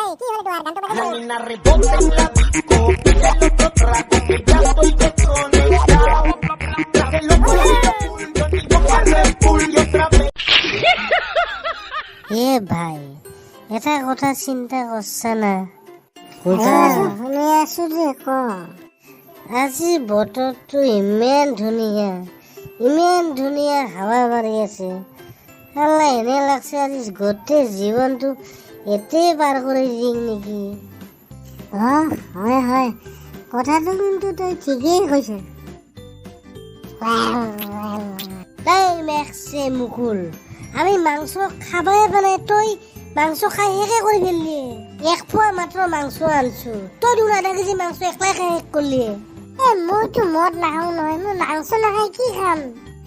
La nena rebota en la disco, pide el otro trago que ya estoy desconectado. Traje los bolsillos full, yo digo que Red Bull y otra vez. এ ভাই, এটা কথা চিন্তা কৰছা না? শুনি আছো দে, ক। আজি বতৰটো ইমান ধুনীয়া, ইমান ধুনীয়া হাৱা মাৰি আছে। আল্লাহ, এনে লাগছে আজি গোটেই জীৱনটো এতেই পাৰ কৰি দিম নেকি। অ হয় হয়, কথাটো কিন্তু তই ঠিকেই কৈছ। তাই মেক্সে মুকুল, আমি মাংস খাবাই পাই, তই মাংস খাই শেষে কৰি ফেললি। এক পোৱা মাত্ৰ মাংস আনছো, তই দেখোন আধা কেজি মাংস একলাই খাই শেষ কৰিলি। এ, মইতো মদ নাখাওঁ নহয়, মই মাংস নাখাই কি খাম?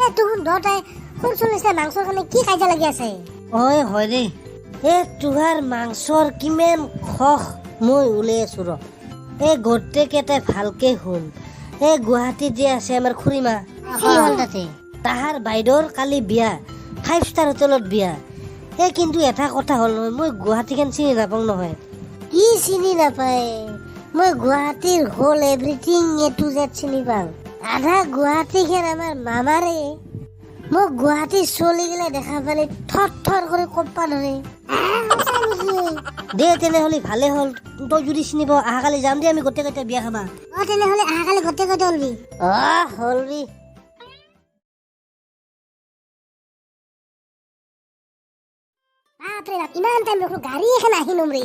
এ, তোহোন দহটাই সৰু চলিছে, মাংসৰ কাৰণে কি কাজিয়া লাগি আছে? হয় হয় দেই। এ, তোহাৰ মাংসৰ কিমান খখ মই উলিয়াই আছো ৰ। এই গোটেইকেইটাই ভালকে শুন। এই গুৱাহাটীত যে আছে আমাৰ খুৰীমা। কি হ'ল তাতে? তাহাৰ বাইদেউৰ কালি বিয়া, ফাইভ ষ্টাৰ হোটেলত বিয়া। এই কিন্তু এটা কথা হ'ল নহয়, মই গুৱাহাটীখন চিনি নাপাওঁ নহয়। কি চিনি নাপায়? মই গুৱাহাটীৰ whole everything A to Z চিনি পাওঁ। আধা গুৱাহাটীখন আমাৰ মামাৰে। মোক গুৱাহাটীৰ ছোৱালীগিলা দেখা পালে থৰ থৰ কৰি কঁপবা ধৰে। সঁচা নেকি? দে তেনেহ'লে ভালে হ'ল, তই যদি চিনি পাওঁ, অহাকালি যাম দে আমি গোটেইকেইটা বিয়া খাবা। অ, তেনেহ'লে অহাকালি গোটেই কেইটা ওলবি। অ, হ'লবি। বাপৰে বাপ, ইমান টাইম ৰখলো, গাড়ী এখন আহি নমৰে।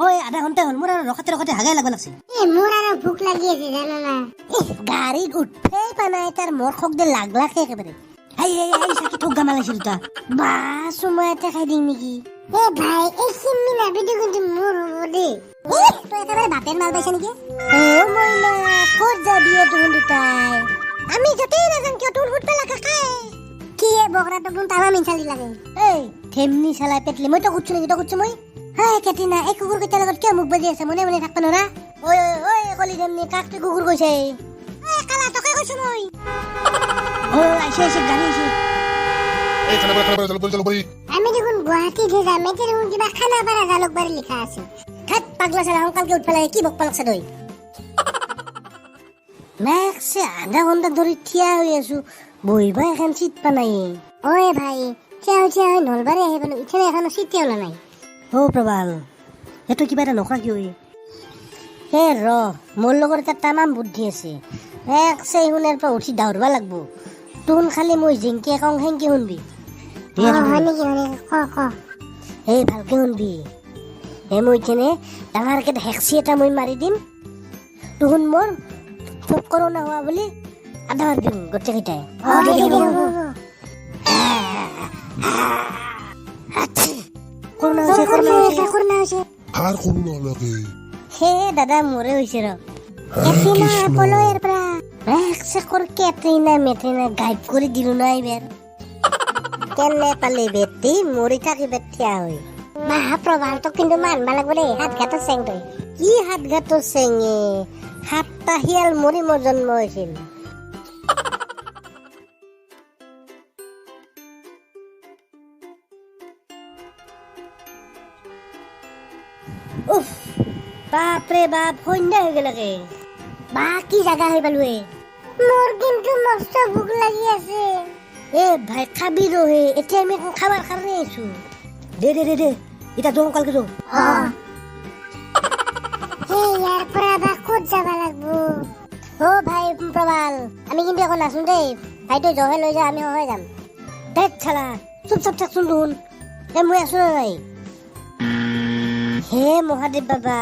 ঐ, আধা ঘণ্টা হ'ল, মোৰ আৰু ৰখাতে ৰখাতে হাগাই লাগব লাগছে। এ, মোৰ আৰু ভোক লাগি আছে, জানা না? ইহ, গাড়ীত উঠেই পা নাই, তাৰ মোৰ খক দে লাগ লাখে একেবাৰে। হাই হাই হাই, চাকি ঠোক গামালাইছে দুটা। বা, চুমা এটা খাই দিম নেকি? এ ভাই, এই চিন্মি নাবিটো কিন্তু মোৰ হ'ব দেই। ইহ, তই একেবাৰে বাপেৰ মাল পাইছা নেকি? অ মইনা, ক'ত যাবি অ তুহুন দুটাই? আমি য'তেই নাযাওঁ কিয়, তোৰ সুধবা লাগা কাই? কি এ বকৰা, তোক তামাম ইনচাল্ট লাগে। এই ধেমনি চালাই পেটলি, মই তোক সুধছো নেকি? তোক সুধছো মই? হাই কেটিনা, এই কুকুৰ কেইটাৰ লগত কিয় মুখ বাজি আছে? মনে মনে থাকবা নোৱাৰা? ঐ ঐ ঐ, কলি ধেমনি, কাক তুই কুকুৰ কৈছে? ঐ কালা, তোকে কৈছো মই। ঐ, আহিছে আহিছে, গাড়ী আহিছে। এই খানাপাৰা, খানাপাৰা, জালুকবাৰী, জালুকবাৰী। আমি দেখোন গুৱাহাটীতহে যাম, এতিয়া দেখোন কিবা খানাপাৰা জালুকবাৰী লিখা আছে। ঠেট পাগলা চালা, সোনকালকে উঠবা লাগে, কি বকবা লাগছে তই? মেক্সে আধা ঘণ্টা ধৰি থিয়া হৈ আছো, বহিবা এখন চিট পা নাই। ঐ ভাই, থিয় হৈ থিয় হৈ নলবাৰী আহি পালো, ইথানে এখনো চিটে ওলা নাই। অ প্ৰবাল, সেইটো কিবা এটা নকৰা কিয়? হে ৰ, মোৰ লগত এটা তামাম বুদ্ধি আছে। একছে শুনাৰ পৰা উঠি দাউৰবা লাগব। তোন খালি মই জিংকে কওঁ সেনকে শুনবি। অ, হয় নেকি? হয় নেকি? ক ক। এই ভালকে শুনবি। হে, মই কেনে ডাঙৰকে হেক্সি এটা মই মাৰি দিম, তুহুন মোৰ খুব কৰোণা হোৱা বুলি আধা মাৰি দিম গোটেইকেইটাই। অ, দে, দে, দে, হ'ব, হ'ব। কৰোণা হৈছে, কৰোণা হৈছে। কৰোণা হৈছে। কাৰ কৰোণা লাগে? হে দাদা, মোৰে হৈছে ৰ। কেটৰিনা, পলো ইয়াৰ পৰা। একচেকৰ কেটৰিনা মেটৰিনা গাইব কৰি দিলো না এইবাৰ। কেনে পালি বেটি, মৰি থাকিবে থিয়া হৈ। বা প্ৰবাল, তোক কিন্তু মানবা লাগব দেই, হাত ঘাটৰ চেং তই। কি হাত ঘাটৰ চেঙে? সাতটা শিয়াল মৰি মোৰ জন্ম হৈছিল। উফ, বাপৰে বাপ, সন্ধ্যা হৈ গ'লকে। বা কি জাগা হৈ পালো এ। মোৰ কিন্তু মস্ত ভোক লাগি আছে। এ ভাই, খাবি ৰহে, এতিয়া আমি খাবাৰ কাৰণে আহিছো। দে দে দে দে, এতিয়া যাওঁ, কালকে যাওঁ। সেই ইয়াৰ পৰা বা ক'ত যাব লাগব? অ ভাই প্ৰবাল, আমি কিন্তু এখন নাচো দেই ভাই, তই জহে লৈ যা, আমি সহায় যাম। ধেত চালা, চুপ চাপ থাকচোন দেখোন। এ, মই আছো না নাই? হে মহাদেৱ বাবা,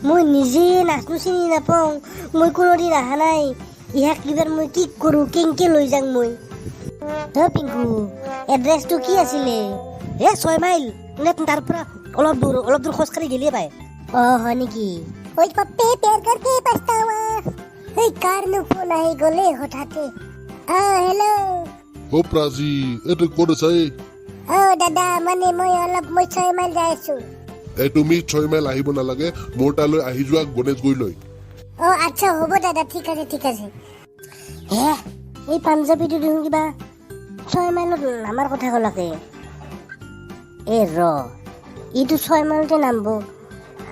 মই নিজে নাচনো চিনি নাপাওঁ, মই কোনোদিন অহা নাই। ইহাক কিবাৰ মই কি কৰোঁ, কেনেকে লৈ যাং মই? অ পিংকু, এড্ৰেছটো কি আছিলে? এ 6 মাইল নে তাৰ পৰা অলপ দূৰ, অলপ দূৰ খোজকাঢ়ি গেলিয়ে পায়। অ হয় নেকি? ঐ পপ্পে, প্যাৰ কৰকে পস্তাৱা। এই কাৰনো ফোন আহি গ'লে হঠাতে? অ হেল্ল'। অ প্ৰাজি, এই তই ক'ত আছা এই? অ দাদা, মানে মই অলপ, মই 6 মাইল যাই আছো। এই তুমি 6 মাইল আহিব নালাগে, মোৰ তালৈ আহি যোৱা গণেশগুৰিলৈ। অ আচ্ছা, হ'ব দাদা, ঠিক আছে, ঠিক আছে। হে, এই পাঞ্জাবীটো দেখোন কিবা 6 মাইলত নামাৰ কথা ক'লাকে। এ ৰ, ইটো 6 মাইলতে নামব।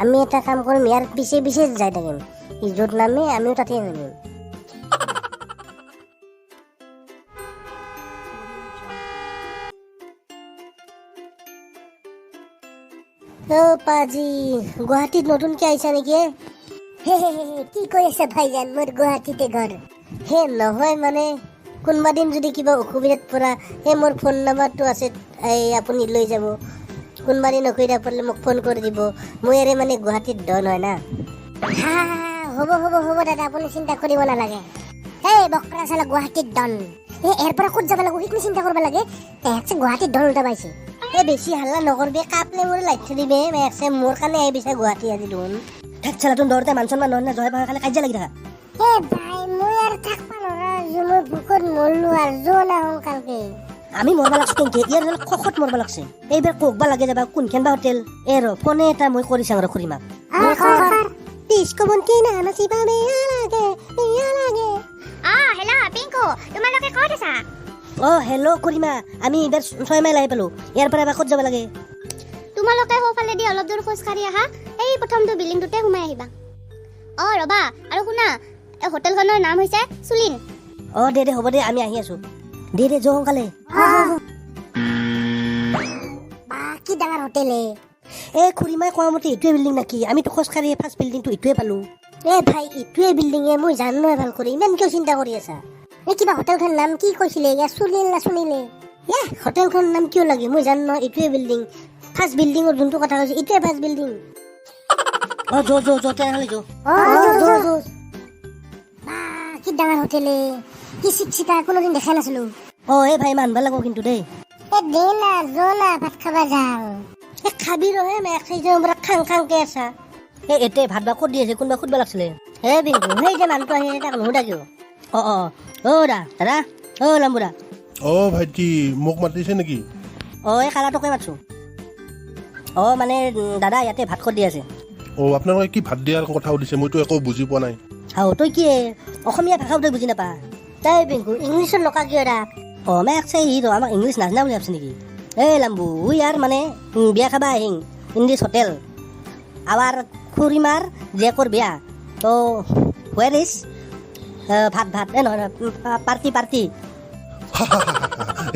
আমি এটা কাম কৰিম, ইয়াৰ পিছে পিছে যাই থাকিম। ই য'ত নামে আমিও তাতে নামিম। অ' পাজি, গুৱাহাটীত নতুনকে আহিছা নেকি হে? হে হে হে হে, কি কৈ আছে ভাইজান, মোৰ গুৱাহাটীতে ঘৰ। হে নহয়, মানে কোনোবা দিন যদি কিবা অসুবিধাত পৰা, সেই মোৰ ফোন নাম্বাৰটো আছে, এই আপুনি লৈ যাব। কোনোবা দিন অসুবিধা পৰিলে মোক ফোন কৰি দিব। মই ইয়াৰে মানে গুৱাহাটীত ডন হয় না। হা হা, হ'ব হ'ব হ'ব দাদা, আপুনি চিন্তা কৰিব নালাগে। এই বকৰা চালা গুৱাহাটীত ডন। এই ইয়াৰ পৰা ক'ত যাব লাগিব সেইখিনি চিন্তা কৰিব লাগে। এ গুৱাহাটীত ডন উল্টা পাইছে। এই বেছি হাল্লা নকৰবি, কাপলে মোৰ লাইট থৈ দিবি। মেক্সে মোৰ কাৰণে আহি বিচাৰ গুৱাহাটী আজি দেখোন। থাক চালা, তোৰ দৰতে মান সন্মান নহয় না, জয় পাহাৰ খালে কাজিয়া লাগি থাকা। এ ভাই, মই আৰু থাকবা নোৱাৰা হৈছো, মই ভোকত মৰলো আৰু, যোৱা না সোনকালকে। আমি মৰবা লাগছো কেনকে, ইয়াৰ হ'লে খখত মৰবা লাগছে। এইবাৰ ক'কবা লাগে যাবা কোনখন বা হোটেল। এ ৰ, ফোনে এটা মই কৰি চাওঁ ৰ খুৰীমাক। ডিস্কো বন্তি না নাচিবা, বেয়া লাগে বেয়া লাগে। হেল্ল' পিংকু, তোমালোকে ক'ত আছা? অ' হেল্ল' খুৰীমা, আমি এইবাৰ 6 মাইল আহি পালো। ইয়াৰ পৰা এবাৰ ক'ত যাব লাগে? তোমালোকে সোঁফালেদি অলপ দূৰ খোজকাঢ়ি আহা, এই প্ৰথমটো বিল্ডিংটোতে সোমাই আহিবা। অ' ৰ'বা, আৰু শুনা, এই হোটেলখনৰ নাম হৈছে চুলিন। অ' দে দে, হ'ব দে, আমি আহি আছো। দে দে, যোৱা সোনকালে। বা কি ডাঙৰ হোটেল এ। এই খুৰীমাই কোৱা মতে এইটোৱে বিল্ডিং নেকি? আমিতো খোজকাঢ়ি ফাৰ্ষ্ট বিল্ডিংটো এইটোৱে পালো। এ ভাই, এইটোৱে বিল্ডিং এ, মই জানো নহয় ভাল কৰি, ইমান কিয় চিন্তা কৰি আছা? এই কিবা হোটেলখনৰ নাম কি কৈছিলে? ইয়াৰ চুলিল না চুনিলে? এ হোটেলখনৰ নাম কিয় লাগে, মই জানো নহয়, এইটোৱে বিল্ডিং। ফাৰ্ষ্ট বিল্ডিঙৰ যোনটো কথা কৈছো, এইটোৱে ফাৰ্ষ্ট বিল্ডিং। অ' যো যো যো, তেনেহ'লে যো। অ' যো, যো। বা কি ডাঙৰ হোটেল এ, কি চিকচিকা, কোনোদিন দেখাই নাছিলো। অ' এই ভাই, মান ভাল লাগব কিন্তু দেই। এ দে না, যো না, ভাত খাবা যাওঁ। এ খাবি ৰহে, মেক চাইছে পৰা খাং খাংকে আছা। এ এতে ভাত বা ক'ত দি আছে, কোনোবা সুধবা লাগছিলে। হে বিংকু, সেই যে মানুহটো আহি আছে তাক নুসুধা কিয়? অ' অ' অ' দা, দাদা, অ' লাম্বুদা। অ' ভাইটি, মোক মাতিছে নেকি? অ' এই কালাটোকে মাতছো। অ' মানে দাদা, ইয়াতে ভাত ক'ত দি আছে? অ' আপোনালোকে কি ভাত দিয়াৰ কথা সুধিছে, মইতো একো বুজি পোৱা নাই। হাও, তই কি এ? অসমীয়া ভাষাও তই বুজি নাপা? তাই বিংকু, ইংলিছত নকা কিয় দা? অ' মেক চাই সি আমাক ইংলিছ নাজানা বুলি ভাবছে নেকি? এই লাম্বু, we are মানে বিয়া খাবা আহিং ইন this hotel, our খুৰীমাৰ জীয়েকৰ বিয়া। তো হুৱেৰ is ভাত, ভাত এ নহয় নহয়, পাৰ্টি পাৰ্টি।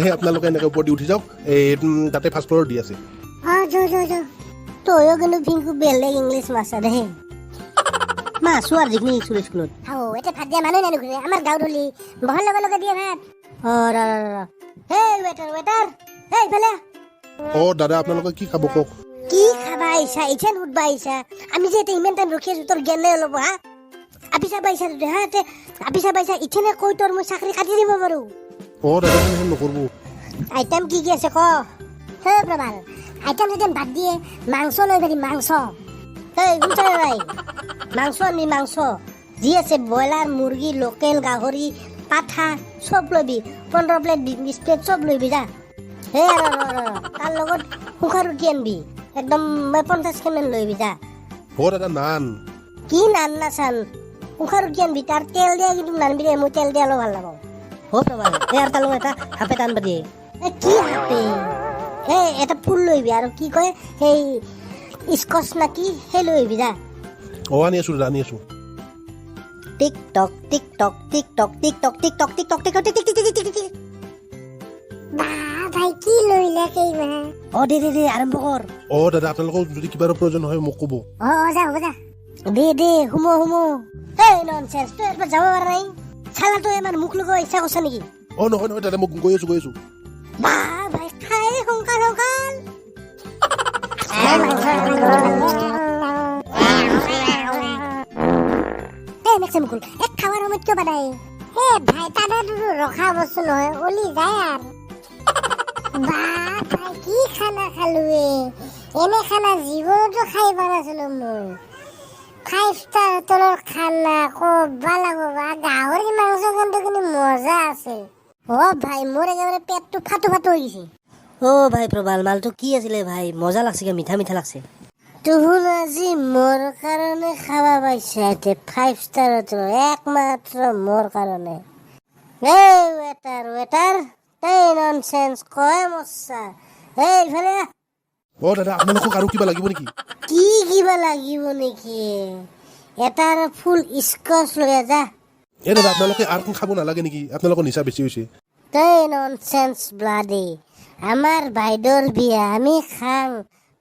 এই আপোনালোকে এনেকৈ ওপৰত দি উঠি যাওক, এই তাতে ফাৰ্ষ্ট ফ্ল'ৰত দি আছে। অ' যো যো যো। তয়ো কিন্তু পিংকু বেলেগ ইংলিছ মাছা দেই। মাছো আৰু যিখিনি শিকিছিলোঁ স্কুলত। হাও, এতিয়া ভাত দিয়া মানুহ নাই নুঘূৰে, আমাৰ গাঁৱত হলি বহাৰ লগে লগে দিয়ে ভাত। অ' ৰ, ৰ, ৰ। হেই ৱেটাৰ, ৱেটাৰ, হেই ইফালে আহ। অ' দাদা, আপোনালোকে কি খাব কওক? কি খাবা আহিছা ইথেন সুধবা আহিছা? আমি যে এতিয়া ইমান টাইম ৰখি আছো, তোৰ জ্ঞান নাই অলপ? হা আপি চাব আহিছা তই? হা তে আপি চাব আহিছা? ইথেনে কৈ তোৰ মই চাকৰি কাটি দিব পাৰো। অ' দাদা, সেনেহেন নকৰব। আইটেম কি কি আছে ক? হে প্ৰবাল, আইটেম যদি বাদ দিয়ে, মাংস লৈ পাৰি, মাংস। হেই শুনছা ভাই, মাংস আনবি, মাংস যি আছে, ব্ৰইলাৰ, মুৰ্গী, লোকেল গাহৰি, পাঠা চব ল'বি। 15 প্লেট 20 প্লেট চব ল'বি যা। হে ৰ, ৰ, ৰ, ৰ, তাৰ লগত শুকান ৰুটি আনবি, একদম মই 50খনমান লৈ আহিবি যা। অ' দাদা, নান। কি নান না চান, শুকান ৰুটি আনবি, তাৰ তেল দিয়া কিন্তু নানবি দেই, মই তেল দিয়া অলপ ভাল নাপাওঁ। হ'ব প্ৰবাল, এই আৰু তাৰ লগত এটা হাফ এটা আনবা দিয়ে। এ কি হাফে? এই এটা ফুল লৈ আহিবি, আৰু কি কয় সেই স্কচ না কি সেই লৈ আহিবি যা। অ' আনি আছো দাদা, আনি আছো। Tick tock tick tock tick tock tick tock tick tock tick tock tick tock tick tick tick tick tick. বা ভাই, কি লৈলে কেইবা? অ' দে দে দে, আৰম্ভ কৰ। অ' দাদা, আপোনালোকক যদি কিবা প্ৰয়োজন হয় মোক ক'ব। অ' অ' যা, হ'ব যা। দে দে, সুমো সুমো। এই ননচেন্স, তই এবাৰ যাব পৰা নাই, চালা তই আমাৰ মুখ লগাব ইচ্ছা কৰছা নেকি? অ' নহয় নহয় দাদা, মই গৈ আছো, গৈ আছো। বা ভাই, খাই সোনকাল সোনকাল। এই মেক্সে মুকুল, এই খাৱাৰ সময়ত কিয় বাধাই? হে ভাই, তাদাটোতো ৰখা বস্তু নহয়, অলি যায় আৰু। বা ভাই, কি খানা খালো এ, এনে খানা জীৱনতো খাই পোৱা নাছিলো মই। 5 ষ্টাৰ হোটেলৰ খানা ক'বা লাগব বা, গাহৰি মাংস কিন্তু কিন্তু মজা আছিল। অ' ভাই, মোৰ একেবাৰে পেটটো ফাটো ফাটো হৈ গৈছে। অ' ভাই প্ৰবাল, মালটো কি আছিলে ভাই, মজা লাগছে, মিঠা মিঠা লাগছে। তুহুন আজি মোৰ কাৰণে খাবা পাইছা এতিয়া 5 ষ্টাৰ হোটেল, একমাত্ৰ মোৰ কাৰণে। এই ৱেটাৰ, ৱেটাৰ, এই ননচেন্স কয় মচ্ছা। এই ইফালে আহ। অ দাদা, আপোনালোকক আৰু কিবা লাগিব নেকি? কি কিবা লাগিব নেকি? এটা আৰু ফুল স্কচ লৈ আহ, যা। এই দাদা, আপোনালোকে আৰু খাব নালাগে নেকি? আপোনালোকৰ নিচা বেছি হৈছে। তই ননচেন্স ব্লাডি, আমাৰ বাইদেউৰ বিয়া, আমি খাম,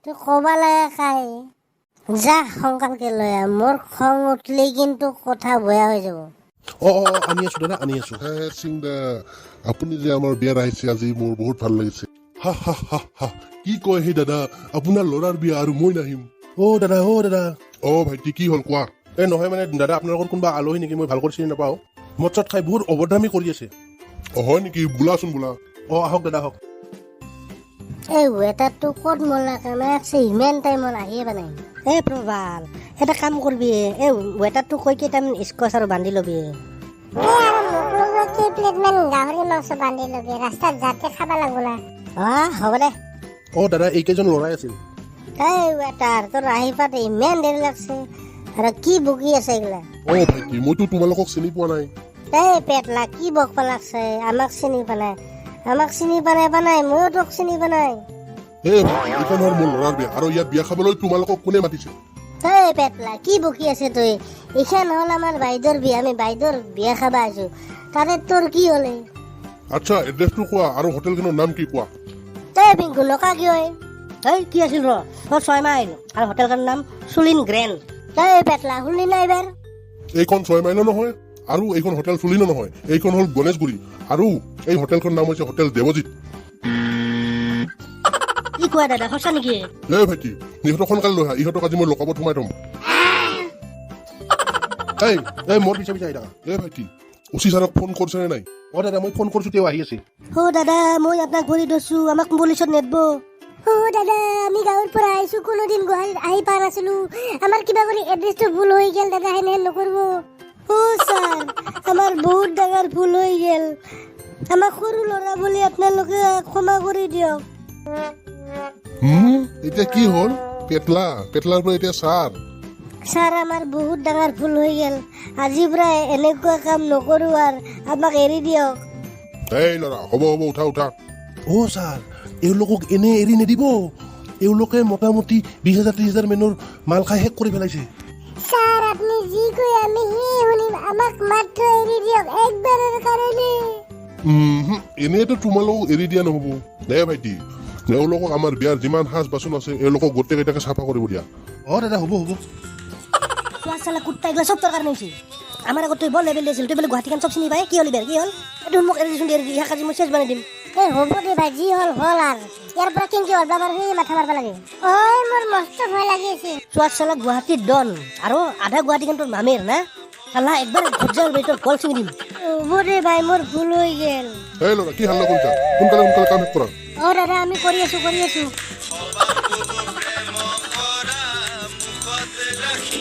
তই ক'বা লাগে খাই। যা, সোনকালকে লৈ আহ, মোৰ খং উঠিলে কিন্তু কথা বেয়া হৈ যাব। অ অ অ, আনি আছো দাদা, আনি আছো। হে সিং দা, আপুনি যে আমাৰ বিয়াত আহিছে আজি, মোৰ বহুত ভাল লাগিছে। হা হা হা হা, কি কয় সেই দাদা, আপোনাৰ ল'ৰাৰ বিয়া আৰু মই নাহিম? অ দাদা, অ দাদা। অ ভাইটি, কি হ'ল কোৱা। এই নহয় মানে দাদা, আপোনালোকৰ কোনোবা আলহী নেকি, মই ভালকৈ চিনি নাপাওঁ, মদ চদ খাই বহুত অভদ্ৰামি কৰি আছে। অ হয় নেকি? বোলাচোন, বোলা। অ আহক দাদা, আহক। এই ৱেটাৰটো ক'ত মলা কামাই আছে? ইমান টাইম হ'ল, আহিয়ে পোৱা নাই। এই প্ৰবাল, এটা কাম কৰিবি, এই ৱেটাৰটো কৈ কেইটামান স্কচ আৰু বান্ধি ল'বি। এই আৰু মোক লগত কেইপ্লেটমান গাহৰি মাংস বান্ধি ল'বি, ৰাস্তাত যাতে খাব লাগব না। অ হ'ব দে। অ দাদা, এইকেইজন ল'ৰাই আছিল। এই ৱেটাৰ, তোৰ আহি পাতে ইমান দেৰি লাগছে আৰু কি বকি আছে এইগিলা? অ ভাইটি, মইতো তোমালোকক চিনি পোৱা নাই। এই পেটলা, কি বকবা লাগছে? আমাক চিনি পোৱা নাই? আমাক চিনি পোৱা নাই? পোৱা নাই, ময়ো তোক চিনি পোৱা নাই। হে ভাইটি, এইখন হ'ল মোৰ ল'ৰাৰ বিয়া আৰু ইয়াত বিয়া খাবলৈ তোমালোকক কোনে মাতিছে? এই পেটলা, কি বকি আছে তই? এইখন হ'ল আমাৰ বাইদেউৰ বিয়া, আমি বাইদেউৰ বিয়া খাব আহিছো, তাতে তোৰ কি হ'লে? আচ্ছা, এড্ৰেছটো কোৱা আৰু হোটেলখনৰ নাম কি কোৱা। তই পিংকু, নকা কিয়? এই কি আছিল ৰ, অ 6 মাইল আৰু হোটেলখনৰ নাম চুলিন গ্ৰেণ্ড। তই পেটলা, শুনলি না এইবাৰ? এইখন 6 মাইলো নহয় আৰু এইখন হোটেল চুলিনো নহয়, এইখন হ'ল গণেশগুৰি আৰু এই হোটেলখনৰ নাম হৈছে হোটেল দেৱজিত। কি কোৱা দাদা, সঁচা নেকি? এ ভাইটি, ইহঁতক সোনকালে লৈ আহা, ইহঁতক আজি মই লকআপত সোমাই থ'ম। এই এই, মোৰ পিছে পিছে আহি থাকা। এ ভাইটি, অচি ছাৰক ফোন কৰিছে নে নাই? অ দাদা, মই ফোন কৰিছো, তেওঁ আহি আছে। অ দাদা, মই আপোনাক ভৰি ধৰছো, আমাক পুলিচত নেদব। অ দাদা, আমি গাঁৱৰ পৰা আহিছো, কোনোদিন গুৱাহাটীত আহি পোৱা নাছিলো, আমাৰ কিবা কৰি এড্ৰেছটো ভুল হৈ গ'ল দাদা, সেনেহেন নকৰিব। অ ছাৰ, আমাৰ বহুত ডাঙৰ ভুল হৈ গ'ল, আমাক সৰু ল'ৰা বুলি আপোনালোকে ক্ষমা কৰি দিয়ক। হুম, এতিয়া কি হ'ল? পেটলা পেটলাৰ পৰা এতিয়া ছাৰ? ছাৰ, আমাৰ বহুত ডাঙৰ ভুল হৈ গ'ল, আজিৰ পৰা এনেকুৱা কাম নকৰো আৰু, আমাক এৰি দিয়ক। এই ল'ৰা, হ'ব হ'ব, উঠা উঠা। অ ছাৰ, এওঁলোকক এনেই এৰি নিদিব, এওঁলোকে মোটামুটি 20,000 30,000 মেনৰ মাল খাই শেষ কৰি পেলাইছে। ছাৰ, আপুনি যি কয় আমি সেয়ে শুনিম, আমাক মাত্ৰ এৰি দিয়ক একবাৰৰ কাৰণে। এনেইতো তোমালোকক এৰি দিয়া নহ'ব। দে ভাইটি, এওঁলোকক আমাৰ বিয়াৰ যিমান সাজ বাচন আছে, এওঁলোকক গোটেইকেইটাকে চাফা কৰিব দিয়া। অ দাদা, হ'ব হ'ব। চোৱা, চালা কুত্তা, এইগিলা চব তোৰ কাৰণে হৈছে। আমাৰ আগত তই বৰ লেবেল দিছিল, তই বোলে গুৱাহাটীখন চব চিনি পায়। কি হ'ল এইবাৰ? কি হ'ল এইটো? মোক এৰি দিচোন, এৰি দি, ইয়াক আজি মই চেচ বনাই দিম। এই হ'ব দে ভাই, যি হ'ল হ'ল আৰু, ইয়াৰ পৰা কেনেকে ওলাব পাৰো সেই মাথা মাৰিব লাগে। ঐ, মোৰ মস্ত ভয় লাগি আছে। চোৱা, চালা গুৱাহাটীৰ ডন আৰু আধা গুৱাহাটীখন তোৰ মামীৰ না? চালা একবাৰ ঘৰত যাওঁ, তোৰ কল ছিঙি দিম। হ'ব দে ভাই, মোৰ ভুল হৈ গ'ল। এই ল'ৰা, কি হাল্লা কৰিছা? সোনকালে সোনকালে কাম শেষ কৰা। অ দাদা, আমি কৰি আছো, কৰি আছো। প্ৰেম কৰা মুখত ৰাখি।